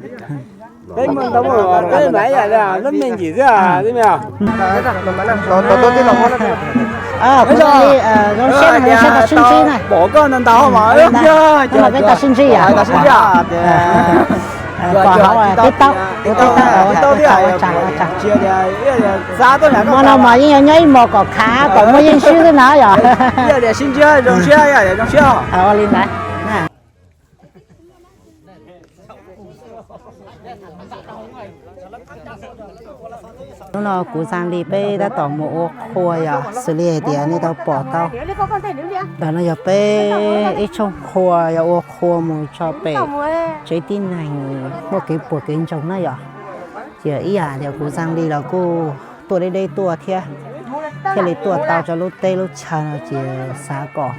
Peb muaj ntau, peb mas ib yam li lub me ntsis xwb, tib me. Kuv Txooj Lis zoo siab, zoo siab tau sib ntsib na. Pom koj ntau ntau mas, peb tau sib ntsib yom. Pom hauv TikTok, kuv TikTok, ua tsaug, ua tsaug. Hmo no mas yeej yuav nyob ib hmos kom khav kom muaj yeej swb xwb na yom. Ua li ntawd. Hnub no kuv Xas Lis peb tab tom mus ua qhua yom, xws li hais tias nej tau pom tau. Ntawm no yog peb ib tsoog qhua, yog ua qhua mus tso pem tsev tib neeg muaj kev puas kev ntsoog na yom. Ces ib yam tias kuv Xas Lis los kuj tuaj deb deb tuaj thiab, thiaj li tuaj tau rau lub teb lub chaw no ces xav kom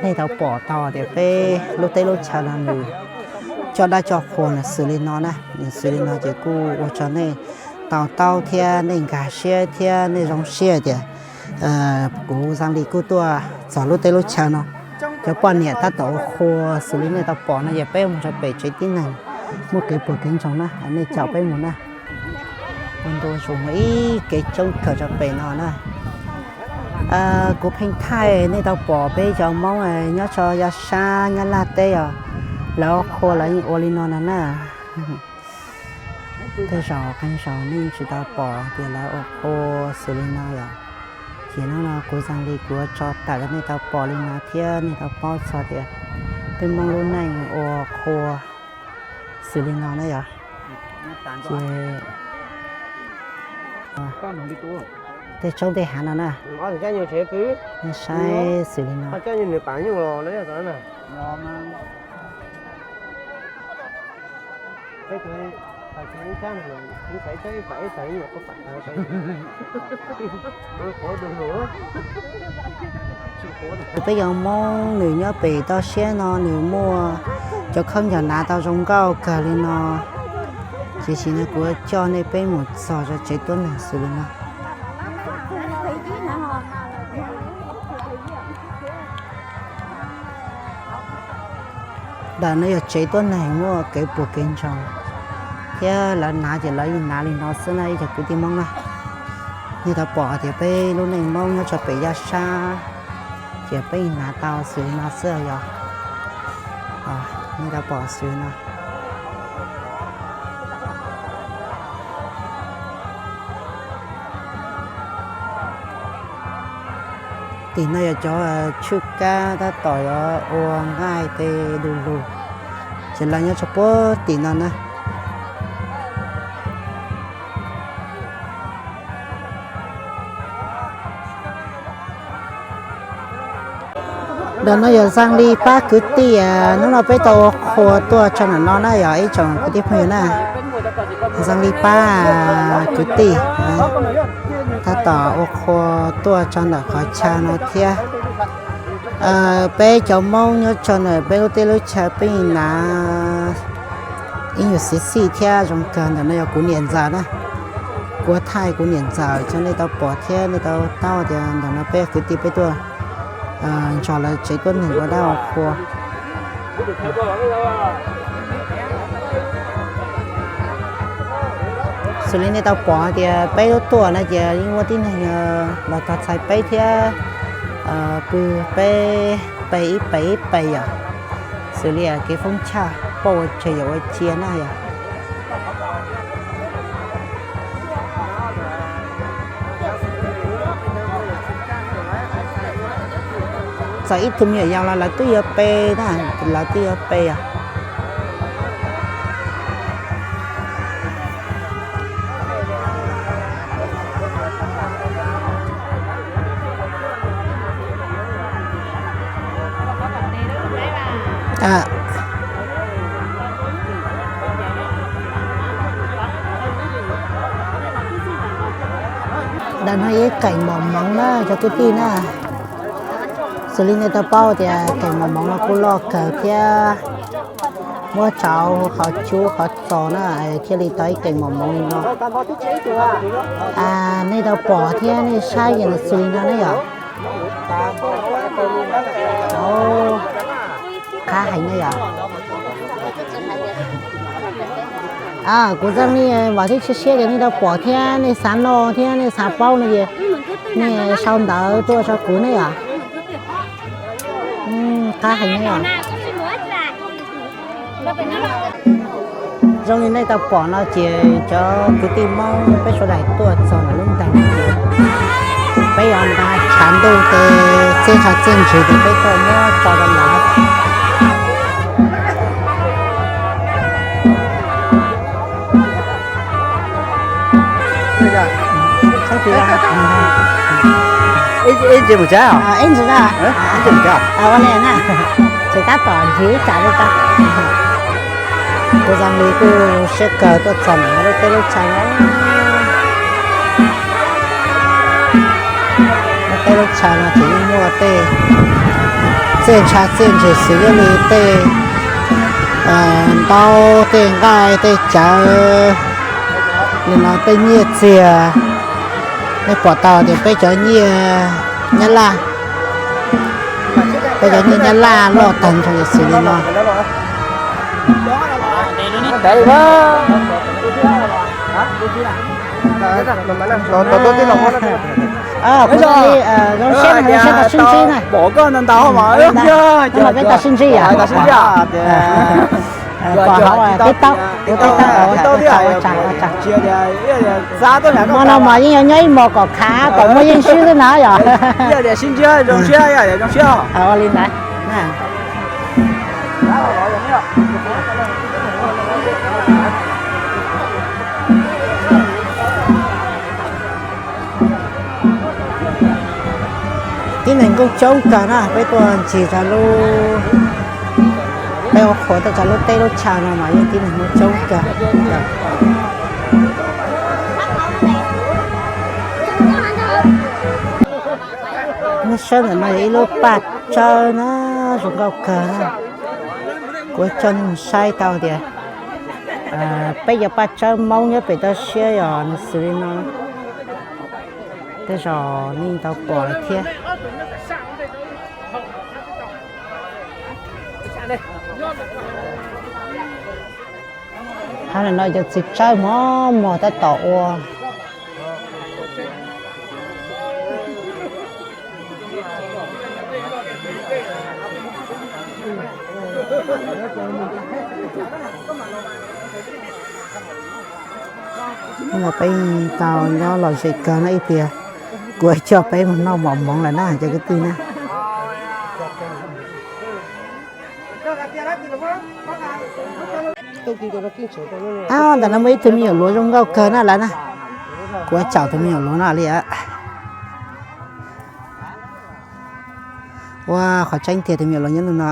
nej tau pom tau tias peb lub teb lub chaw no nws coj dab coj qhua nws xws li no na, nws xws li no ces kuj ua rau nej to taub thiab nej nkag siab thiab nej zoo siab tias kuv Xas Lis kuj tuaj txog lub teb lub chaw no. Cov poj niam tab tom ua qhua xws li nej tau pom no yog peb mus rau pem tsev tib neeg muaj kev puas kev ntsoog na, nej caum peb mus na. Ua ntu zus mus ib kev coob kawg rau pem no na. Kuv pheej thaij nej tau pom peb cov Hmoob nyob tso yaj sab Nyab Laj teb os, lawv ua qhua lawv yeej ua li no no na. Tej zaum qee zaum nej tsis tau pom tias lawv ua qhua xws li no yom. Ces hnub no kuv Xas Lis kuv yuav tso tawm rau nej tau pom li no thiab nej tau paub txog tias peb Hmoob lub neej ua qhua xws li no na yom. Ces tej tsob tej hav no na, nej saib xws li no. Peb cov Hmoob nws nyob pem toj siab no nws muaj cov khaub ncaws hnav tau zoo nkauj kawg li no. Tiam sis no kuv coj nej peb mus txog rau tsev tuab neeg xws li no. Ntawm no yog tsev tuab neeg muaj kev puas kev ntsoog thiab lawv hnav ces lawv yeej hnav li no xwb na ib co kwv tij Hmoob na. Nej tau pom tias peb lub neej Hmoob nyob tso pem yaj sab ces peb yeej hnav tau xws li no xwb yog. Nej tau pom xws li no. Tim no yog cov tswj kab tab tom yuav ua nqaij tej du lug, ces lawv nyob tso puag tim no na. Ntawm no yog Xas Lis pab kwv tij, hnub no peb tau ua qhua tuaj tso ntawm no na yog ib tsoom kwv tij phooj ywg na. Xas Lis pab kwv tij tab tom ua qhua tuaj tso ntawm qhov chaw no thiab. Peb cov Hmoob nyob tso ntawm peb lub teb lub chaw peb hnav ib nyuag xiv xij thiab zoo kawg. Ntawm no yog kuv niam ntxawm na, kuv thaij kuv niam ntxawm rau nej tau pom thiab nej tau taub tias ntawm no peb kwv tij peb tuaj ntso lawv tsev tuab neeg ua dab ua qhua. Xws li nej tau pom hais tias peb lub tuaj no ces yeej muaj tib neeg los txog txhais peb thiab pw peb pe ib pe ib pe yom. Xws li kev foob chaj poj ua tseg yam ua cia na yom. Txawm ib tug me nyuam yaus los lawv twb yuav pe na, lawv twb yuav pe os. Ntawm no yog qeem mos moov na cov kwv tij na. Xws li nej tau paub tias qeem mos moov no kuj loj kawg thiab, muab tsau qhov cub qhov txos na thiaj li tau ib qeem mos moov li no. Nej tau pom thiab nej saib yeej xws li no na yom. Qab heev na yom. Kuv txoj me vam thiab cia siab tias nej tau pom thiab nej xav noj thiab nej xav paub no ces nej sau ntawv tuaj rau kuv ne yom. Qab heev ne yom. Zoo li nej tau pom no ces cov kwv tij Hmoob peb sawv daws tuaj txog ntawm lub ntees no ces peb yuav nqa tshav ntuj ces txiaj tshav txiaj ntsig ces peb tuaj muab tso rau lawv. Ib ntsis mus tsav, ib ntsis mus tsav, ua li na, tseem tab tom nrhiav ib tsam li tau. Kuv zoo li kuj siab kawg tuaj txog ntawm lub teb lub chaw no. Lub teb lub chaw no ces yeej muaj tej txiaj ntshav txiaj ntsig xws li tej ntaub tej nqaij tej cawv, li no tej nyiaj txiag. Nej pom tau tias peb cov nyiaj Nyab Laj, peb cov nyiaj Nyab Laj loj tag nrho xws li no. Kuv zoo li, zoo siab, zoo siab tau sib ntsib na. Peb tau sib ntsib yom. Pom hauv TikTok, kuv TikTok, ua tsaug, ua tsaug. Hmo no mas yeej yuav nyob ib hmos kom khav kom muaj yeej swb xwb na yom. Ua li ntawd. Tib neeg kuj coob kawg na, peb tuaj ncig rau lub, peb ua qhuas tuaj rau lub teb lub chaw no mas yeej tib neeg kuj coob kawg. Nej saib ntawm no yog ib lub paj tsawb na, zoo nkauj kawg na. Kuv coj nej mus saib tau tias peb cov paj tsawb Hmoob nyob pem toj siab yog nws xws li no. Tej zaum nej tau pom lawm thiab. Hauv no cov txiv tsawb mos mos tab tom ua. Peb tau nyob lom zem kawg no ib tias kuv coj peb mus noj mov hmoov lawm na cov kwv tij na. Ntawm no muaj ib tug me nyuam luav zoo nkauj kawg na lawm na. Kuv tsaum tus me nyuam luav no li. Ua qhov tseeb tiag tus me nyuam luav nyob ntawm no.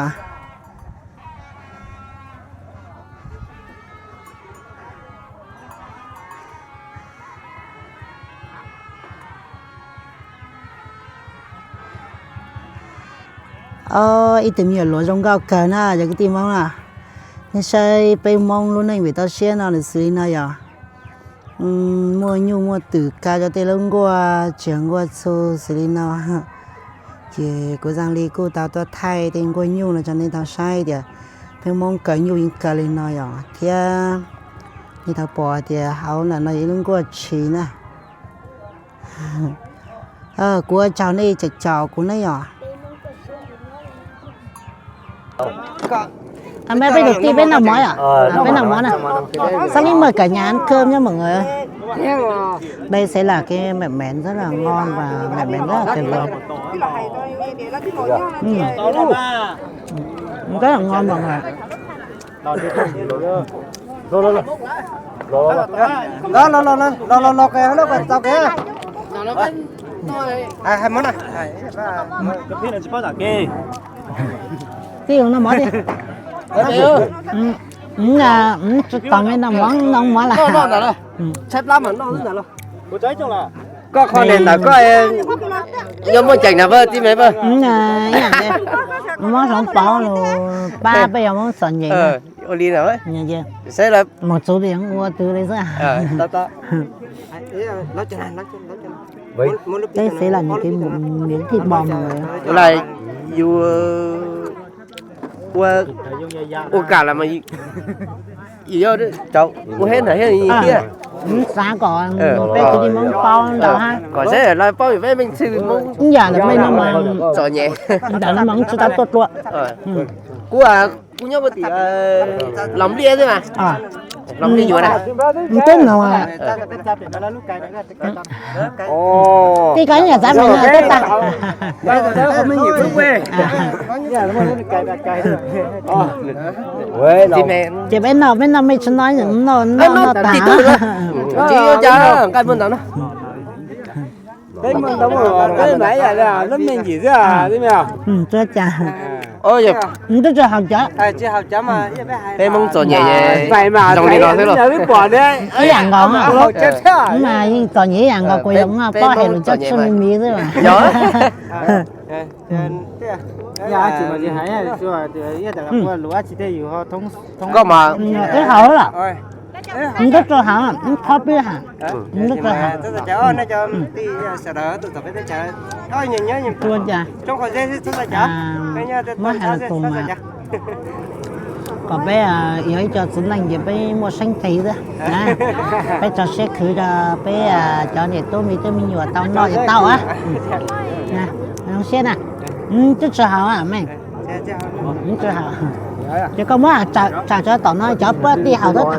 Ib tug me nyuam luav zoo nkauj kawg na cov kwv tij Hmoob na. Nej saib peb Hmoob lub neej pem toj siab no nws xws li no yog muaj nyuj muaj twm kaw rau tej lub nkuaj tsiaj nkuaj txhu xws li no. Ces kuv Zoo Li kuj tau tuaj thaij tej nkuaj nyuj no rau nej tau saib tias peb Hmoob kaw nyuj yeej kaw li no yom, thiab nej tau pom tias hauv ntawm no yog ib lub nkuaj tshis na. Kuv ua tsaug nej caum kuv ne yom. Peb tus tij peb noj mov yom, peb noj mov na. Xab lib maj kav nyas khwb nyob mem. Đây sẽ là cái mẹn mén rất là ngon và mẹn mén rất là tuyệt vời. Rất là ngon mọi người. Tij noj mov tij. Tsis tau me noj mov, noj mov lawm. Koj qhov ntawm koj nyob muaj ceem na pab tij me pab. Muab hloov pauv los pab peb yuav muab txom nyem. Ua li na, saib lawv mus txuv li ua txuv li xwb. Peb xev las nws kev mus niam thij bo mus lawm. Ua li yus ua, ua kam las mas Yog, ua heb ntawm thiab thiab. Xav kom peb kwv tij Hmoob paub ntau hab. Kom saib lawv paub peb Hmoob txwj Hmoob. Ib yam li mej no mas txom nyem, ntawm no mas tsis tau tuaj dua. Kuv, kuv nyob puag tim Los Npliaj xwb mas. Los Npliaj yuav na. Twb no. Tij ko ib yam xav mas no twb tag. Ces peb noj, peb noj mej tsis noj, noj noj tas. Tsis ua cas, nqaij muaj ntau no. Peb muaj ntau, peb mas ib yam li lub me ntsis xwb. Tsis ua cas. Twb tsis haus cawv. Peb Hmoob txom nyem zoo li no xwb los. Ib yam nkaus, mas yeej txom nyem ib yam nkaus, kuv yuav muab pob hem lus coj txuj mi mi xwb mas. Koj mas twb haus lawm. Twb tsis haus, thob pib haus. Twb tsis haus. Ua cas, muab hais lus tus mas kom peb yog ib co txiv neej ces peb muaj seeb tes xwb. Peb tso siab khwv rau peb cov niam tub me tub me nyuam tau noj es tau. Zoo siab na. Twb tsis haus mej. Ces koj muab tsam tso tom no cov puab tij haus xwb.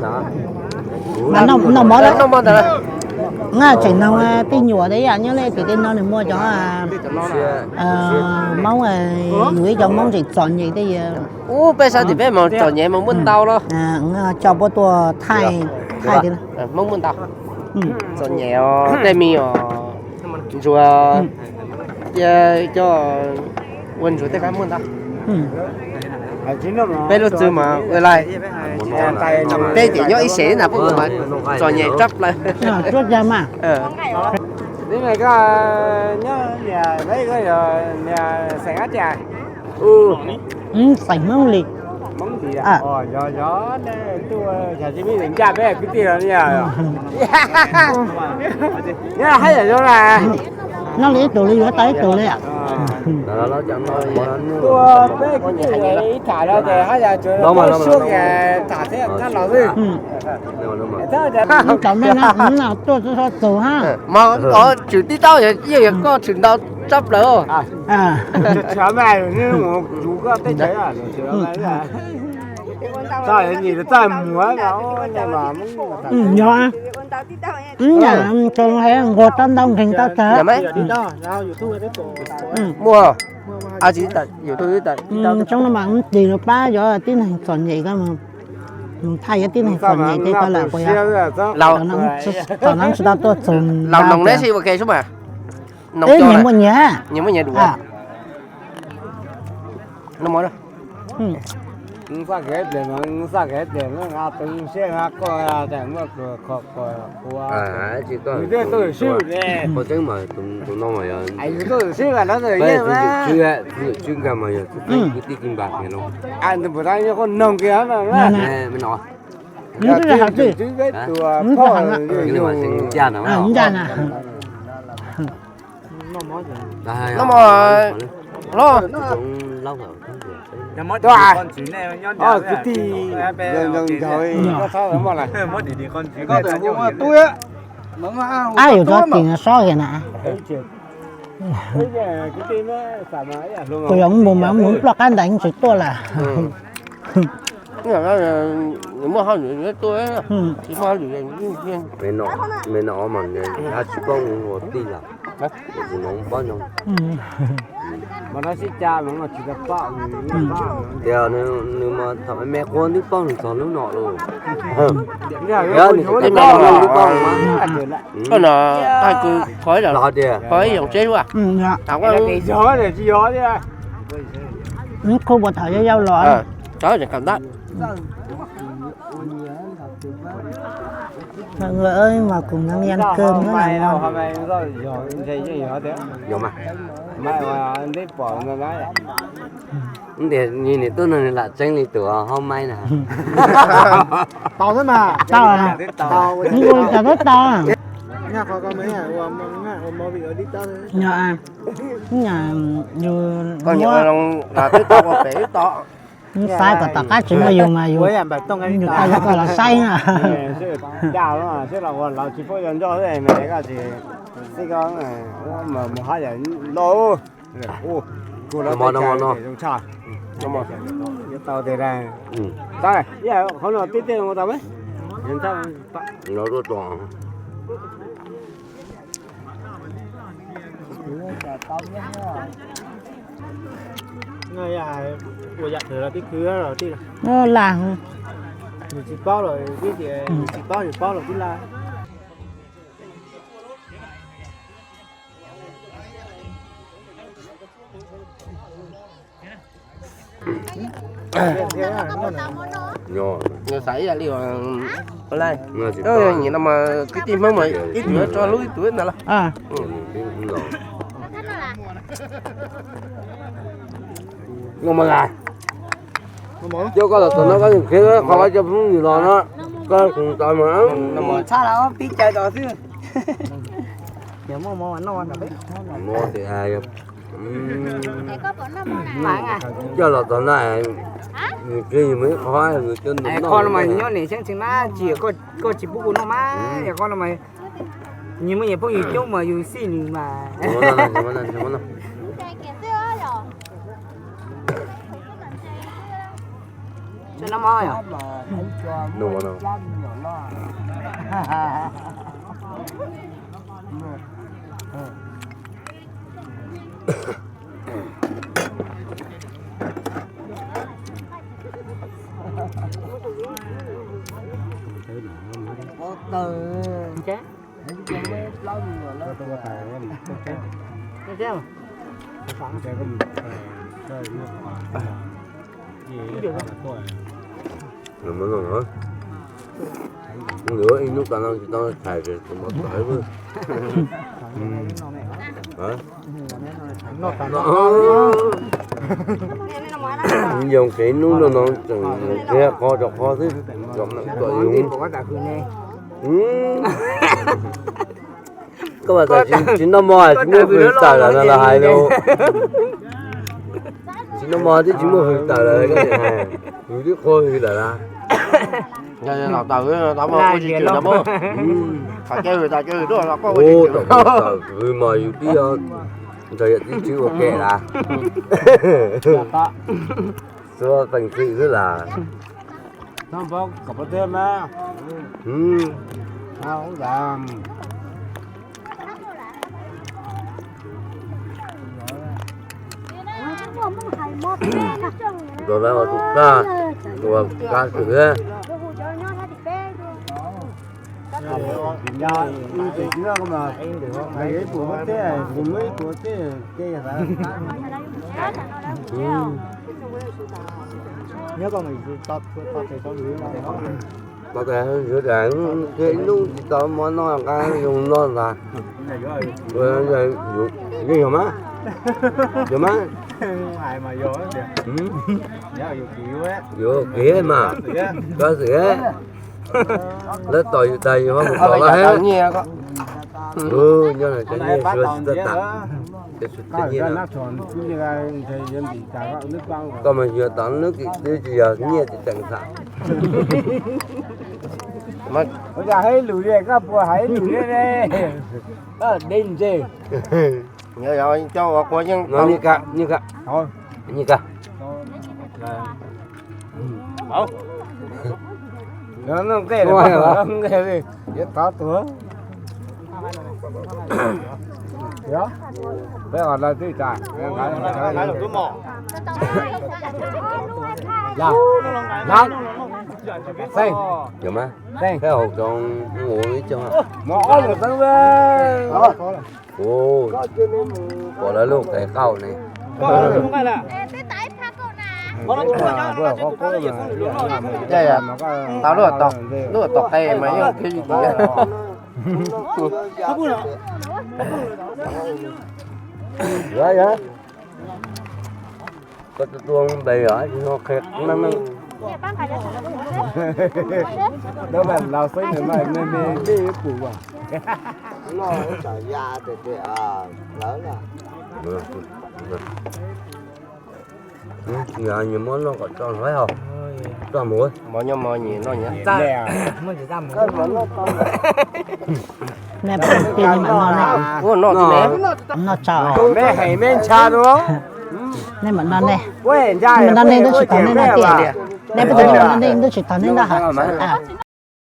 Noj mov, tseem noog tij nyuam tias ib yam nyob li tim tej no nws muaj cov Hmoob yus ib co Hmoob tseem txom nyem tej. Ub, peb sab tim peb mas txom nyem mas muaj ntau los. Coj puab tuaj thaij, thaij Hmoob muaj ntau. Txom nyem os, tej me nyuam ntsuag, coj ua ntsuag tej qab muaj ntau. Peb lub txwg mas ua laij, peb ces nyob ib sev na puab mas txom nyem tshaj plaws. Xeem Hmoob li. Noj li ib tug li yuav tau ib tug li. Cov mej no tuaj txhua txhua txug hab. Mas koj tshwm tib taub yeej yog koj tshwm ntau tshaj plaws. Yog, tso hais nquag tau ntau nkeeg tau tag. Muaj, tsis, YouTube, tso no mas tis lus pab cov tib neeg txom nyem ko, thaij cov tib neeg txom nyem tej ko lawm puas yog? Tom no tsis tau tuaj txug. Laus noog neb si ua ke xwb mas. Nyias muaj nyias, nyias muaj nyias duav. Nws twb hais tias, nws twb hais tias, nws ncaj na. Noj mov, hlob. Ab, yus cov tim no sob kiag na. Kuv yog mus mas mus ploj qab ntais tsis tuaj lawm. Tias nws mas thaum me me quaj twb paub nws txog lub no lawm. Yog nws tsis paub nws twb paub mas. Koj no, koj kho ib zaug, kho ib zaug tsev ua. Khub puas thaum yau yau los. Mas kuv no yeej kawg muab na. Ntias nws niam tub no nws lam tseeb li tus hauv maib na. Tau xwb mas. Tau, nws ua li cas twb tau. Yus, twb tau ua pem twb tau. Xav kom tom qab tsis muaj yus mas yus, yus tau yog koj los saib na. Ua yam twg los tib khwv los tij, nws tsis paub los tib, nws tsis paub, nws paub los tib laj. Nws xav ib yam li, nyiam no mas kwv tij Hmoob mas ib tug tso hlub ib tug ntag los. Coj koj los txog no koj yeej qhia qhov cov phooj ywg los no, koj tsis tau mas txhob los pib cai tos xwb. Coj los txog na, nws qhia yus ib qho, nws coj nws noj no mas nyob niam xeeb tseem na, tsis yog koj tsis pub kuv noj mas, yog koj no mas nws muaj niam phooj ywg coob mas yus xij nws mas. Ib hnub tas no tsis tau txhais tus mov tawv. Yoog kev hnub no tseem qhia qhov rau qhov xwb, kom yus. Koj mas tsis noj mov tsis muaj hwv tawm lawm no los hais los. Tsis noj mov twb tsis muaj hwv tawm lawm, hwv twb qhuav hwv lawm na. Hwv mas yus twb ntshai yam twb tsis ua ke lawm. Xuas peem xwm xwb las. Tus lawv ua tus kab, tus kab xwm thiab. Tau tas sawv daws ces ib hnub tsis tau mov noj nqa zoo noj ntag. Yeej yog mas, yog mas, yuav kev mas, koj xwm, lawv tos yus tas yus ho mus tos lawv. Nyob no cov nyiaj suav tsis txawj tam, cov suav txawj nyiaj no. Koj mas yog tom lub kim twb tsis yog nyiaj tsis teem tham. Hais lus, koj puas hais lus ne? Koj deb ntse. Nyiaj ka, nyiaj ka, nyiaj ka. Yuav thov tuag. Peb os lawv twb tsa. Xeeb, xeeb, peb haus coob mus ib coob. Mov ob lus xeeb. Ua, pom lawv lub qe qaug ne. Tau lub, lub tom qe mas yeej khiav li. Yog, yog. Koj tus tua npe yog tsis no qhia meej meej. Dab mas laus xwb nws mas me me dej ib pum as. Noj ib tsam ya tiag tiag lawm. Nyias muab noj kom tso hauv, tso mus. Mov nyob mov nyias noj nyias. Ne, pab tiag li mam noj ne. Noj tso. Me heev me ntsha dua. Nej mam noj ne. Nej mam noj ne, ntuj tsis tau nej noj tiag. Nej pab tiag, nej noj ne, ntuj tsis tau nej noj hos.